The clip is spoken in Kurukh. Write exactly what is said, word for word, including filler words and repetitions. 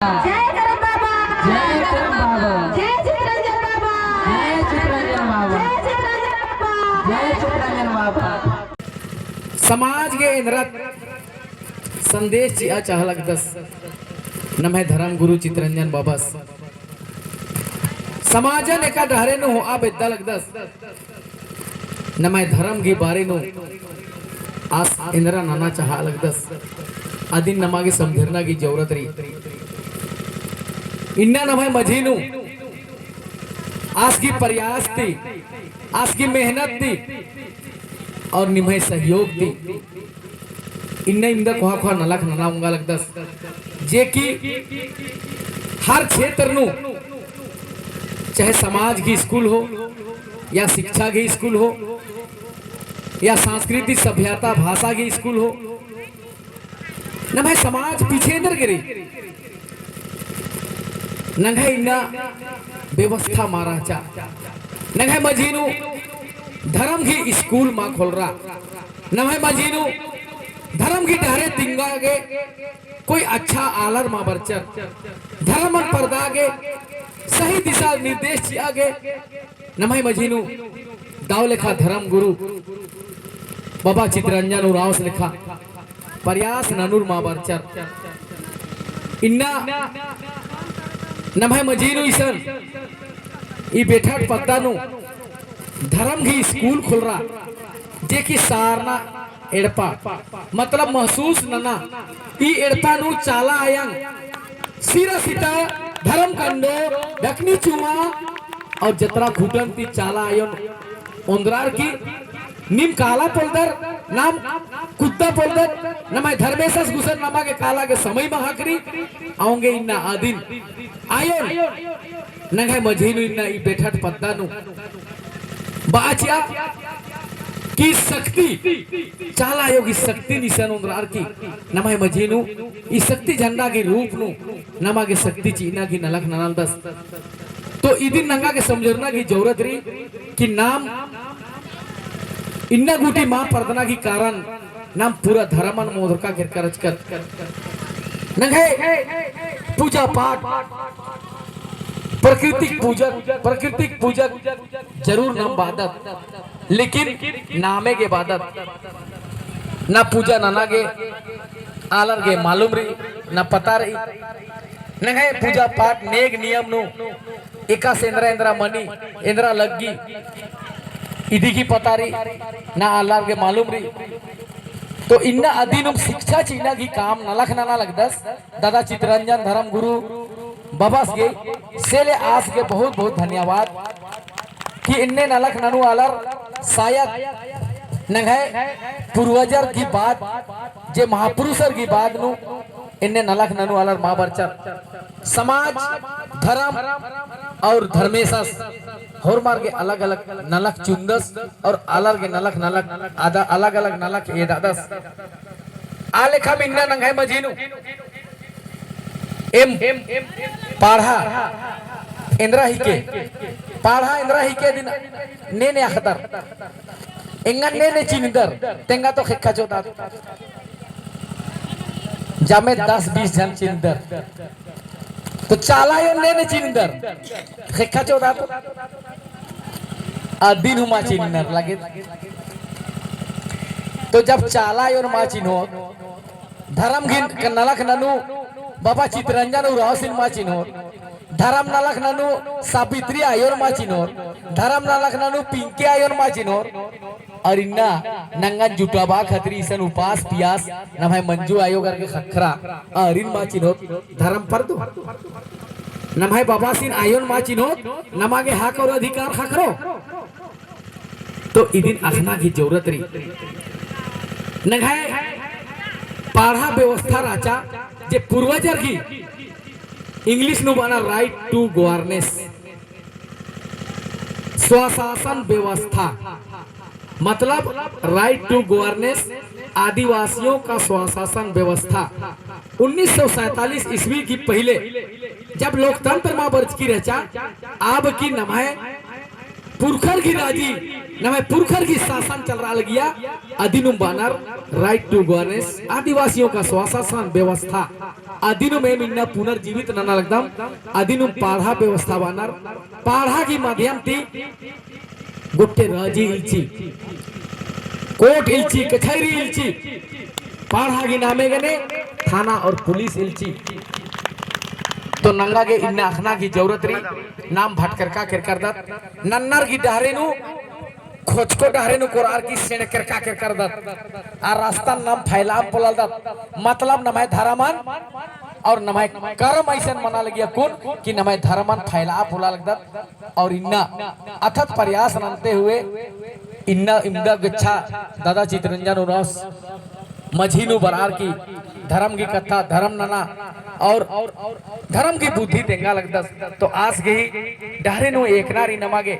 जय करम बाबा। जय करम बाबा। जय चितरंजन बाबा। जय चितरंजन बाबा। जय चितरंजन बाबा। जय चितरंजन बाबा। समाज गे एन्दरा संदेश चिआ चाहा लगदस नम्है धर्म गुरु चितरंजन बाबस। समाजन एका डहरे नू होआ बेद्दा लगदस। नम्है धर्म गही बारे नू आस एन्दरा नना चाहा लगदस। अदिन नमा गे समझरना गही जरूरत रई। इन्ना नम्है मझी नू आस गही प्रयास ती, आस गही मेहनत ती और निम्है सहयोग ती इन्ना इवंदा कोहा कोहा नलख नना ओंगा लगदस, जे कि हर क्षेत्र नू, चाहे समाज गही स्कूल हो, या शिक्षा गही स्कूल हो, या संस्कृति, सभ्यता, भाषा गही स्कूल हो, नम्है समाज पीछे एन्देर गे रई। नंग्है इन्ना व्यवस्था मल रहचा। नंग्है मझी नू धर्म गही स्कूल मल खोलरा। नम्है मझी नू धर्म गही डहरे तिंगा गे कोई अच्छा आलर मल बरचर। धर्मन परदा गे सही दिशा निर्देश चिआ गे नम्है मझी नू दव लेखा धर्म गुरु बाबा चितरंजन उराँवस लेखा प्रयास ननुर मल बरचर। इन्ना नम्है मझी नू इसन ई बेठट पद्दा नू धर्म गही स्कूल खोलरा, जे कि सारना एड़पा, मतलब महसूस नना, ई एड़पा नू चाला आयंग, सिरा सिता, धर्म कंडो, ढकनी चुआ और जतरा खुटन ती चाला आयोन ओन्द्रर की नीम काला पोल्लदर, नाम कुद्दा पोल्लदर, नम्है धर्मेसस गुसन नमा गे काला गे समय मल ख़क्खरी, औंगे इन्ना अदिन आयोन नंग्है मझी नू इन्ना ई बेठट पद्दा नू बआ चिआ कि शक्ति, चाला आयो गही शक्तिन इसन ओन्द्रर की नम्है मझी नू ई शक्ति झंडा गही रूप नू नमा गे शक्ति चिअना गही नलख नना लगदस। तो इदिन नंगा गे समझरना गही जरूरत रई कि नाम इन्ना गूटी मल परदना गही कारण नाम पूरा धर्मन मोदरका केरका रहचकत। नंग्है पूजा पाठ, प्राकृतिक पूजक, प्राकृतिक पूजक जरूर नाम बअदत, लेकिन नामे गे बअदत। ना पूजा नना गे आलर गे मालूम रई, ना पता रई। नंग्है पूजा पाठ नेग नियम नू एकासे एन्दरा एन्दरा मनी, एन्दरा लग्गी, इदी गही पता रई, ना आलर गे मालूम रई। तो इन्ना अदिनुम शिक्षा चिअना गही काम नलख नना लगदस। दादा चितरंजन धर्म गुरु बाबस गे, से ले आस गे बहुत बहुत धन्यवाद कि इन्ने नलख ननू आलर शायद नंग्है पूर्वजर गही बाद, जे महापुरुषर गही बाद नू इन्ने नलख ननू आलर मल बरचर। समाज, धर्म और धर्मेसस होरमर गे अलग-अलग नलख चिओन्दस और आलर गे नलख नलख आदा, अलग-अलग नलख एदादस। आ लेखा इन्ना नंग्है मझी नू एम पड़हा एन्दरा हिके, पड़हा एन्दरा हिके अदिन ने ने अख़दर, एंगन ने ने चिन्हदर, तेंगा तो ख़ेक्खा चिओदत। जामे दस बीस झन चिन्हदर। तो चाला आयोन ने ने चिन्हदर, ख़ेक्खा चिओदत। अदिन हूँ मल चिन्हनर लगे। तो जब चाला आयोन मल चिन्होत, धर्म गही नलख ननू बाबा चितरंजन उराँवसिन मल चिन्होत, धर्म नलख ननू सावित्री आयोन मल चिन्होत, धर्म नलख ननू पिंकी आयोन मल चिन्होत, और इन्ना नंगन जुटाबआ खतरी इसन उपास पियास नम्है मंजू आयो करके ख़क्खरा, आरिन मल चिन्होत, धर्म परदो। नम्है बाबासिन आयोन मल चिन्होत, नमा गे हक और अधिकार ख़क्खरो। तो इदिन अख़ना गही जरूरत रई। नंग्है पड़हा व्यवस्था रहचा जे पूर्वजर गही English नू बअनर right to governance, स्वशासन व्यवस्था, मतलब right to governance, आदिवासियों का स्वशासन व्यवस्था। उन्नीस सौ सैंतालीस ईस्वी की पहिले जब लोकतंत्र मल बरचकी रहचा, अब की नम्है पुरखर गही राजी, नम्है पुरखर गही शासन चलरआ लगिया, अदिनुम बअनर right to governance, आदिवासियों का स्वशासन व्यवस्था। अदिनुम एम इन्ना पुनर्जीवित नना लगदम, अदिनुम पड़हा व्यवस्था बअनर, पड़हा की माध्यम ती गोट्टे राजी इल्ची, कोर्ट इल्ची, कचहरी इल्ची, पड़हा की नामे गने थाना और पुलिस इल्ची। तो नंगा गे इन्ना अख़ना की जरूरत रई, नाम भटकरका केरकरदत, नन्नर की डहरे नू खोचको डहरे नू कोरअर की सेंड़करका केरकरदत। आ रास्ता नाम फैलाम पोलालदत। मतलब नम्है धरमन और नम्है करम अइसन मना लगिया कुन कि नम्है धरमन फैला पोलालदत। और इन्ना अथक प्रयास नन्ते हुए इन्ना इमदा गेच्छा दादा चितरंजन उराँवस मझी नू बरअर की धरम की कत्था, धरम नना और धरम की बुद्धि तेंगा लगदस। तो आस गही डहरे नू एकना रई नमा गे।